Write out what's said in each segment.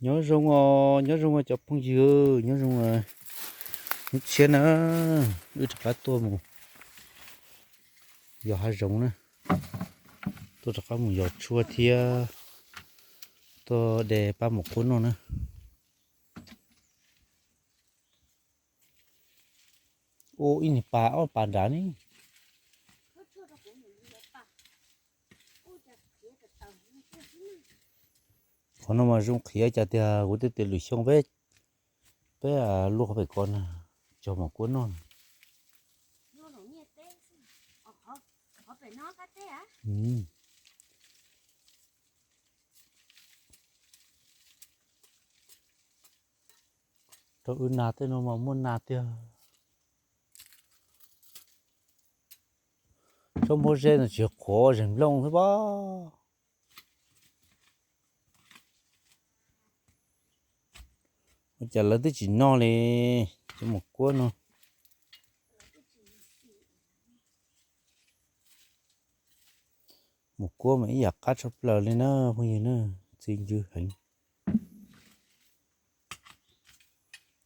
Nyob zoo os, nyob zoo os cov phooj ywg, nyob zoo os. Hnub tshiab na, wb rov qab tuaj mus yos hav zoov na, tuaj rov qab mus yos tshuaj thiab tuaj de paj mus quab noj na. Ua ib niag pas ob pas nrad ne. Qhov no mas zoo qhiav cas tiag, kuv twb tias lwm xyoo peb, peb luaj qhov pem ko na, cog mus quab noj. Rau wb nas tej no mas muaj nas tiag. Tsob nplooj zeb no tsis qhuav, zeeg nplooj xwb pob. Ua cas lawv twb tsis noj li, cov mus kuab no. Mus kuab mas ib yam qab tshaj plaws li na phooj ywg na, txi ncw heev.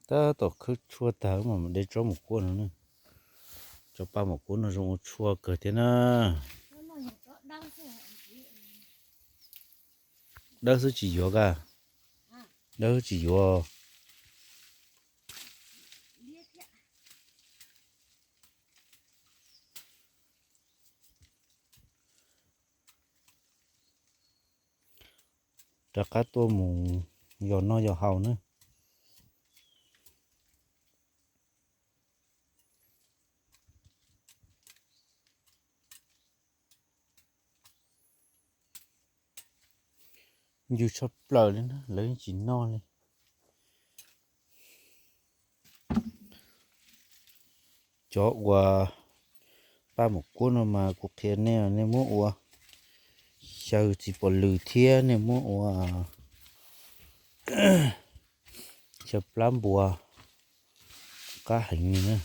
Tab tom khawb tshuaj tag mas de tsob mus kuab no na. Tsob paj mus kuab no zoo ua tshuaj kawg thiab na. Dawb xwb tsis yuav ka, dawb xwb tsis yuav. Rov qab tuaj mus yos noj yos haus na. Ncw tshaj plaws li na, lawv yeej tsis noj li. Cov uas paj mus kuab no mas kuv qhia nej, nej muab ua xyaw txiv pos lws thiab nej muab ua xyaw plab npua, qab heev li na.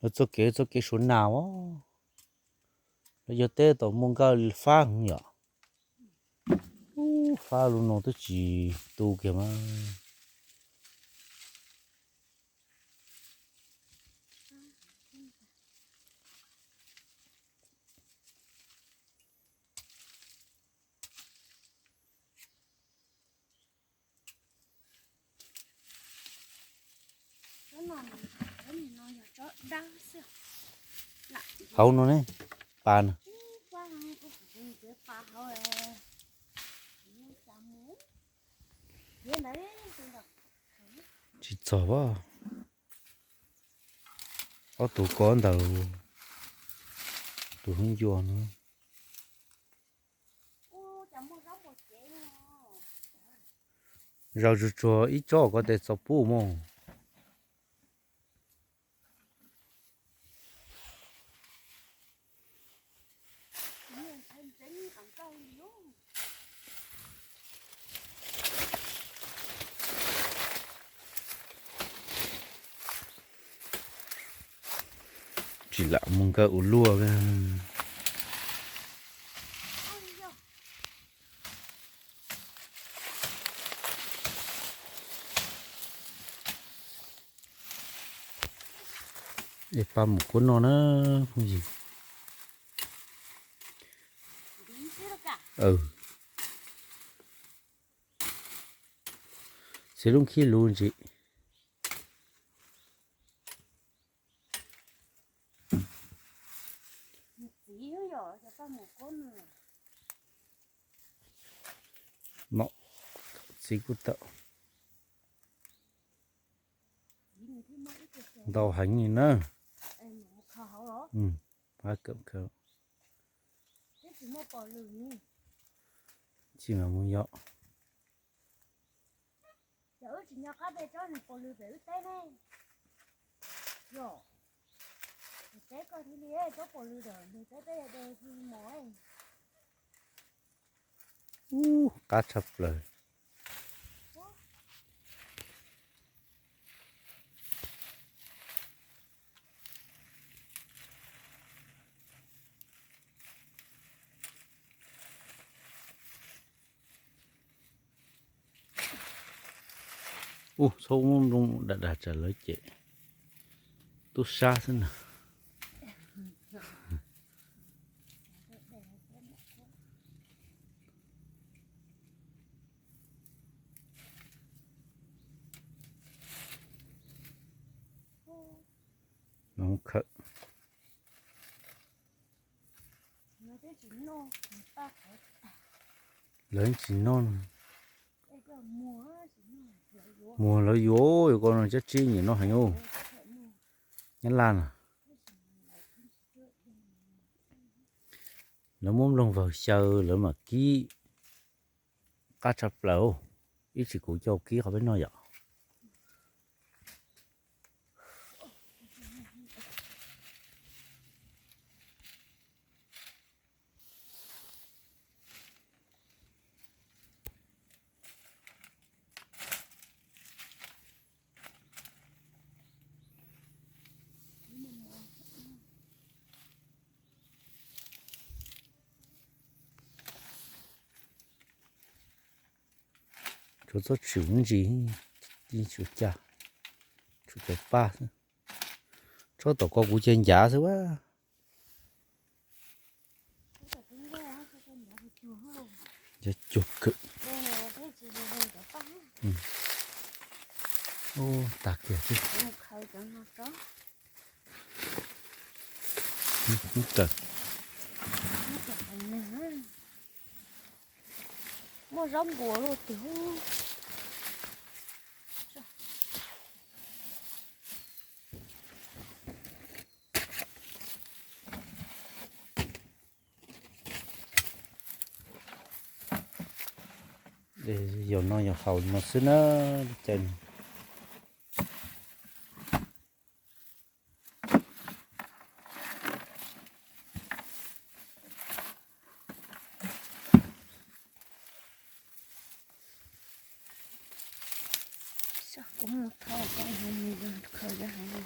Lawv txoj kev txoj kev suav nas os, lawv yog teb tom muaj nkaj fab heev yom. Ub, fab lub no twb tsis tu kiag mas. Hauv no ne, pas no. Tsis txog a. Ob tug ko ntawd, tus hwv ncua no. Zaum tsuag tsuag ib tsob ko tes txaus pub mus. Tsis lam mus nkawd ua luaj. Es paj mus kuab noj na phooj ywg. Txiv lub khib luv ntsis. Txiv kuj tawm ntau heev li na. Tsis mam mus yos. Ub, qab tshaj plaws. Ub, txhob muab nplooj dag dag tsam lawv cem, tub sab xwb na. Khawm. Lawv tsis noj. Muag lawv yuav, yuav ko no cab tsib nyiam noj heev ub. Nyab laj na. Lawv muab nplooj vawg xyaw lawv mam kib. Qab tshaj plaws. Ib tsis kuv coj kib qhov peb noj yom. Tsuas txhob tshwm ntsis, tsis tshwm cas, tshwm cov paj xwb. Tsob tom ko kuv cia ncav xwb a. Cov cuag kawm. Ub, tag kiag xwb. Kawm. Muaj zaub npua luaj twg. Yog no yog haus no xwb na, li cas. Kuv mus thauj koj mus khaws cov heev.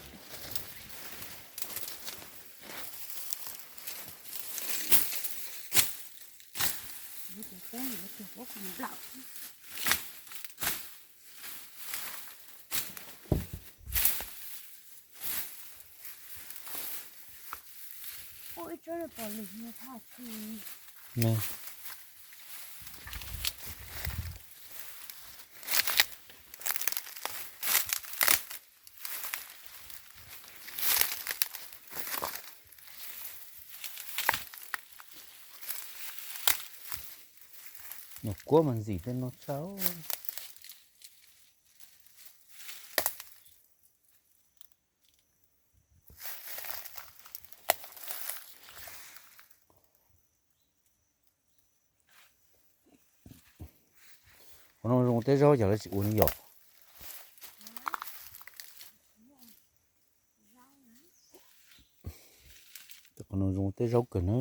Ua ib tsob pom lwm no thaj tshwj. Nws kuab mas ntxim tej no tshaj. Qhov no zoo tej zaub cas lawv tsis ua ne yom? Qhov no zoo tej zaub kawg na.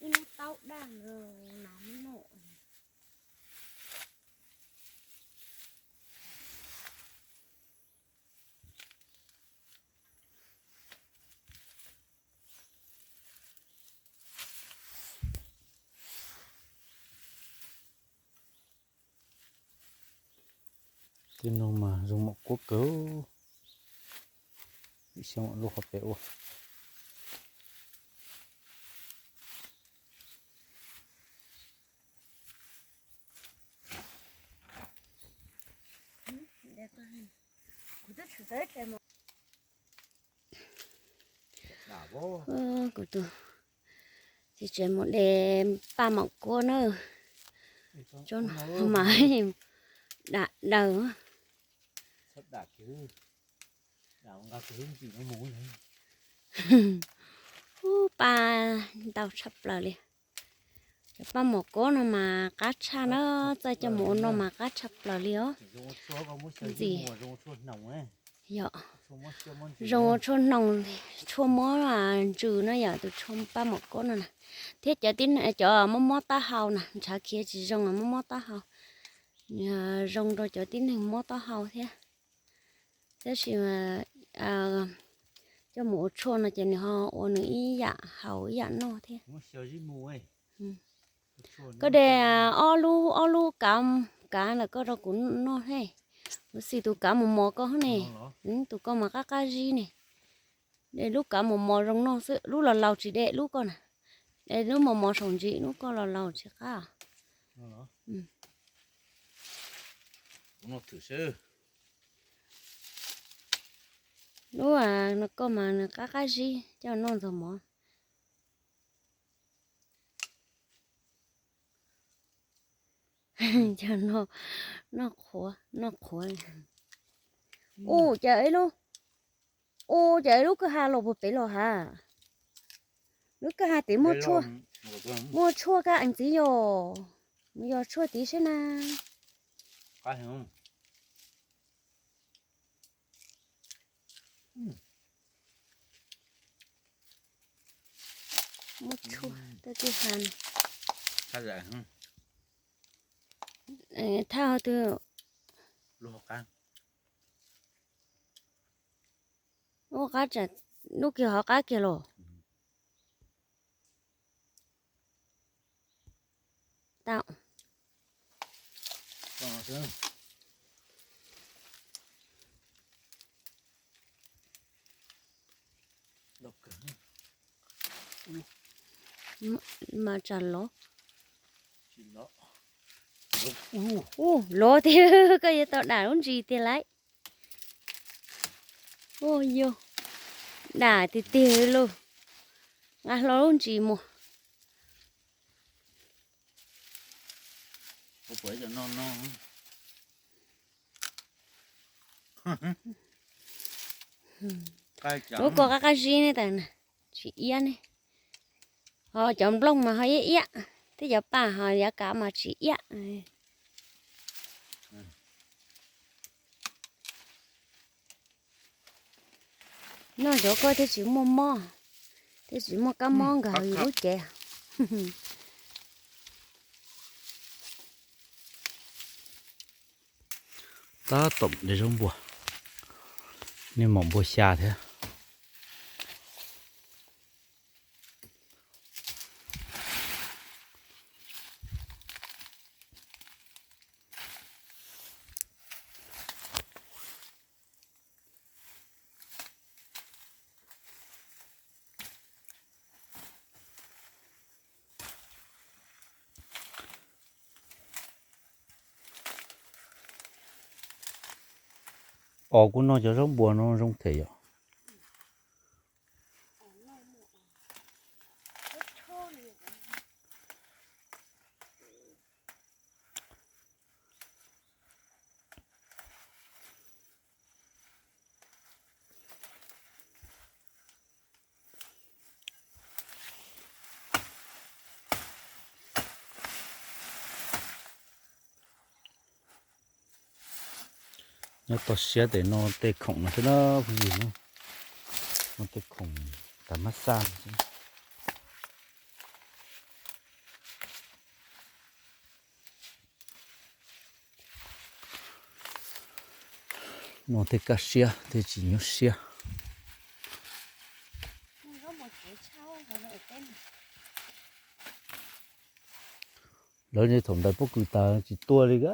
Ib lub taub daj no no. Tej no mas zoo mom kuab kawg. Ib xyoo lub qhov pem ua. Kuv tus txiv tsev mus de paj mom kuab na. Tsob no mas dam daws. Ub, paj ntau tshaj plaws li. Cov paj mom kob no mas qab tshaj na, txawj coj mus ua no mas qab tshaj plaws li os. Ntxim. Yog zoo ua tshuaj hnoos, tshuaj muab ntsws no yom, tus tshuaj paj mom kob no na. Thiab cov tib, cov mob mob taub hau na, ntshav khiav tsis zoo mob mob taub hau, zoo rau cov tib neeg mob taub hau thiab. Tab sis mas coj mus ua tshuaj no ces nws ho ua nws ib yam haus ib yam noj thiab. Koj de ob lub, ob lub kav, kav ntawm koj rau kuv noj thiab. Kuv xis tus kav mos mos koj ne, tus koj mas qab qab zib ne. De lub kav mos mos zoo noj xwb, lub laus laus tsis de lub koj na. De lub mos mos saum ntsis, lub koj laus laus tsis qab. Lub no koj mas nws qab qab zib, coj noj ntxuag mov. Coj noj, noj qhuav, noj qhuav. Ua cas ib lub, ua cas ib lub kwj ha los puag pem los ha. Lub kwj ha tid muaj tshuaj, muaj tshuaj kab eev txiv yog, mus yog tshuaj tid seb na. Muaj tshuaj tej kwj ha. Thaj hov twg? Lub qab tsam, lub kiag hov qab kiag los. Tau. Mas tsam lov. Ub, lov tiag, koj yuav tau dam lub ntsis tiag lauj. Ua yog dam tiag tiag lauj. Nqa hlo lub ntsis mus. Lub ko qab qab zib ne tas, tsis iab ne. Ho cov nplooj mas ho iab iab, thiab cov paj ho yav kav mas tsis iab. Noj cov koj thiaj tsis muaj mob, thiaj tsis muaj kab mob nkag hauv yus lub cev. Tab tom de zaub npua, niag maum npua xya thiab. Os, kuv noj cov zaub npua no zoo them yom. Nyob toj siab tes no tej khoom no xwb na phooj ywg, no tej khoom tas mab xaj xwb. No tej kaj siab tej tsis nyuaj siab. Lawv thaum ntawd pob kws tas tsis tuaj li a.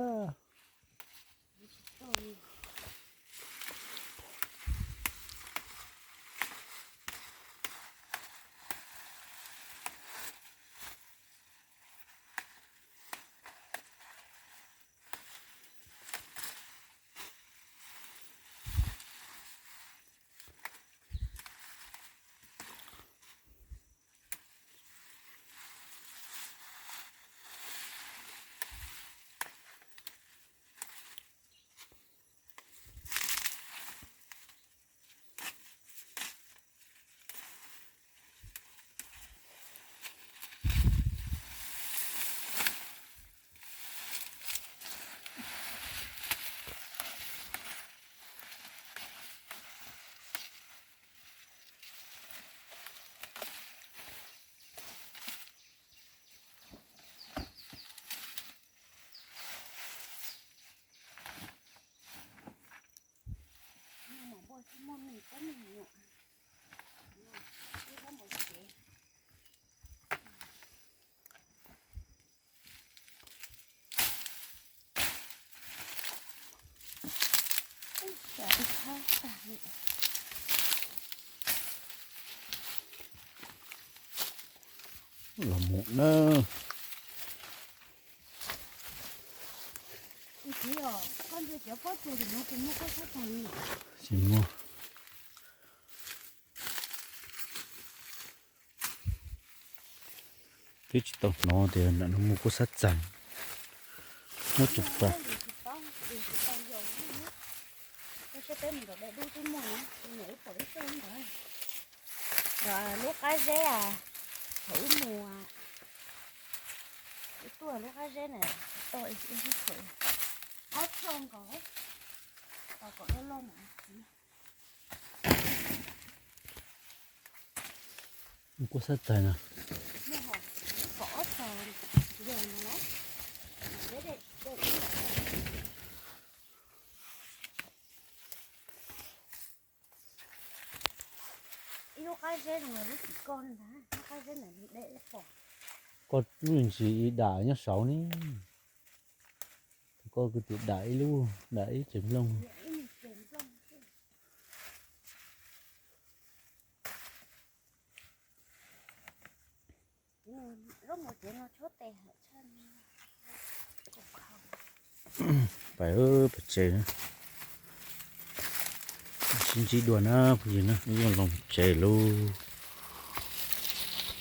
tag li. Los mus na. Tsis muaj. Twb tsis tau hnov tias nram no muaj kuj sab txais. Muab tsuj pas. Lub qab zeb, thaum wb mus, wb tuaj lub qab zeb na, to ib txhia, ob txhia nkaus, tos kom loj loj mas txiv. Kuj sab txais na. Ib lub qab zeb no lub tsis koj ntag, lub qab zeb ntawd de pom. Koj lub ntsis ib dam nyob saud ne. Tus koj kwv tij dam ib lub, dam ib tsev nplooj. Pais pais tsev, sib ntsib dua na phooj ywg na, wb yuav los tsev lauj.